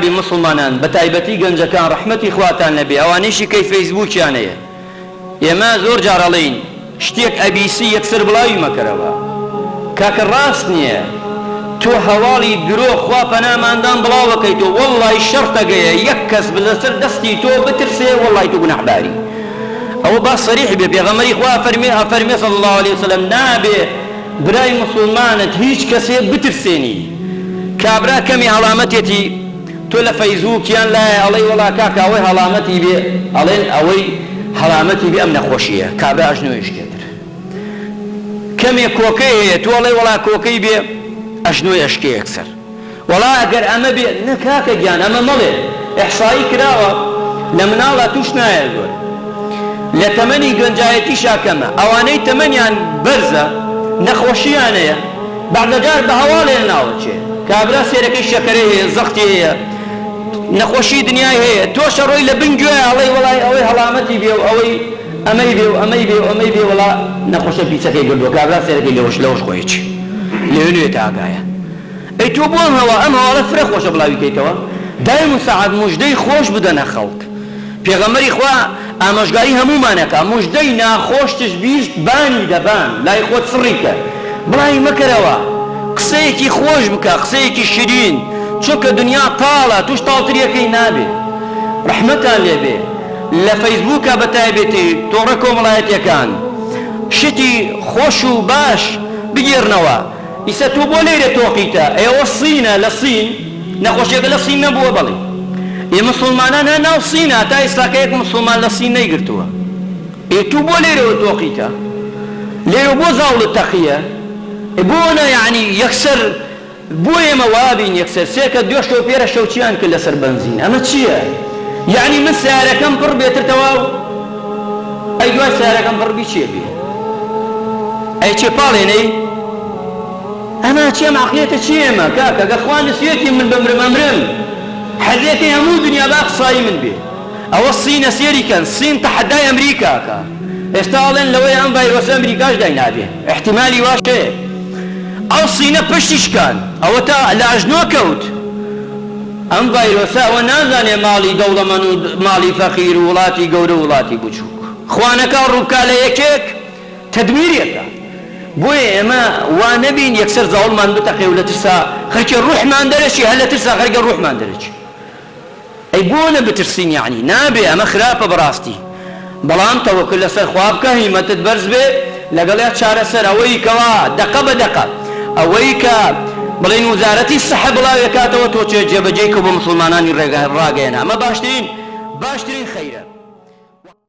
بین موسڵمانان بەتایبەتی گەنجەکان ڕەحمەتی خواتان لێبێ ئەوانەیشی کەی فەیسبووکیان هەیە ئێمە زۆر جار ئەڵێین شتێک ئەبیسی یەکسەر بڵاوی مەکەرەوە کاکە ڕاست نیە تۆ هەواڵی درۆ خوا پەناماندان بڵاوەکەیتۆ وەڵڵای شەرتەگەیە یەک کەس لەسەر دەستی تۆ بترسێ وەڵڵای تۆ گوناحباری ئەوە با سەریح بێ پێغەمبەری خوا ئەفەرمێ ئەفەرمێ صلی اللە علیە وسلم نابێ برای موسوڵمانت هیچ کەسێ بترسێنی کابرا کەمێ هەڵامەتێتی تۆ لە فەیسبووک یان لایە ئەڵێی وەڵا کاکە ئەوەی هەڵامەتی بێ ئەڵێن ئەوەی هەڵامەتی بێ ئەم نەخۆشیە کابرا ئەژنۆی شکێتر کەمێ کۆکەی هەیە تۆ ئەڵێی وەڵا کۆکەی بێ ئەژنۆی ئەشکێ یەکسەر وەڵا ئەگەر ئەمە بێ نە کاکە گیان ئەمە مەڵێ ئیحسایی کراوە لە مناڵا توش نایە زۆر لە تەمەنی گەنجایەتیشا کەمە ئەوانەی تەمەنیان بەرزە نەخۆشیان هەیە بەعزەجار بە هەواڵێ ناوەچێ کابرا سێرەکەی شەکەرەی هەیە زەختی هەیە نەخۆشی دنیای هەیە تۆش ئەڕۆی لە بن گوێ ئەڵێی وەڵای ئەوەی هەڵامەتی بێ و ئەوەی ئەمەی بێ و ئەمەی بێ و ئەمەی بێ وەڵا نەخۆشە پیسەکەی گردووە کابرا سێرەکەی لەوەش لەوەش خۆیەکی لەوێ نوێتە ئاگایە ئەی تۆ بۆ ئەم هەوا ئەم هەواڵە فرە خۆشە بڵاوی کەیتەوە دایم و سەعات موژدەی خۆش بدەنە خەڵک پێغەمبەری خوا ئامۆژگاری هەموومان ئەکا موژدەی ناخۆشتش 20 بانی دەبان لای خۆت سڕی کە بڵاوی مەکەرەوە قسەیەکی خۆش بکە قسەیەکی شیرین چونکە دنیا تاڵە توش تاڵتریەکەی نابێ ڕەحمەتان لێبێ لە فەیسبووکا بە تایبەتی تۆڕە کۆمەڵایەتیەکان شتی خۆش و باش بگێڕنەوە ئیسە تۆ بۆ لەیرە تۆقیتە ئەی ئەوە سینە لە سین نەخۆشیەکە لە سین نەبووە بەڵی ئێ مسوڵمانان هە ناو سینە تا ئیستاکە یەک مسوڵمان لە سین نەیگرتووە ئێ تو بۆ لەیرەوە تۆقیتە لێرە بۆ زاوڵت تەقیە ئێ بۆ نا یەعنی یەکسەر بۆ ئێمە وابین یەکسەر سێکە دوێ شەو پێرە شەو چیان کرد لەسەر بەنزین ئەمە چیە یەعنی من سەیارەکەم پڕ بێتر تەواو ئەی دوای سەیارەکەم پڕ بی چیە بێ ئەی چێ پاڵێنەی ئەمە چی ئەم عەقلیەتە چی ئێمە کاکە گەر خوا نسیەتی من بمرم ئەمرم حەزیەکەی هەموو دنیا با قسایی من بێ ئەوە سینە سێری کەن سین تەحەدای ئەمریکا کە ئێستا ئەڵێن لەوەی ئەم ڤایرۆسە ئەمریکاش داینابێ احتیمالی واش هەیە ئەو سینە پشتی شکان ئەوە تا لە ئەژنۆ کەوت ئەم ڤایرۆسە ئەوە نازانێ ماڵی دەوڵەمەن و ماڵی فەقیر و وڵاتی گەورە و وڵاتی بچووک خوا نەکا ڕووبکا لە یەکێک تەدمیری ئەکا بۆیە ئێمە وا نەبین یەکسەر زاوڵمان بتەقێ و لە ترسا خەرکێ ڕوحمان دەرەچێ هەر لە ترسا خەرکێ ڕوحمان دەرەچێ ئەی بۆ نە بترسین یەعنی نابێ ئەمە خراپە بەڕاستی بەڵام تەوەکول لەسەر خوا بکە هیمەتت بەرز بێ لەگەڵیا چارەسەر ئەوەی کەوا دەقە بە دەقە ئەوەی کە بڵێن وزارەتی سحە بڵاوێکاتەوە تۆ جێبەجێی کە بۆ موسڵمانانی ڕاگەیەنە ئەمە باشترین باشترین خەیرە.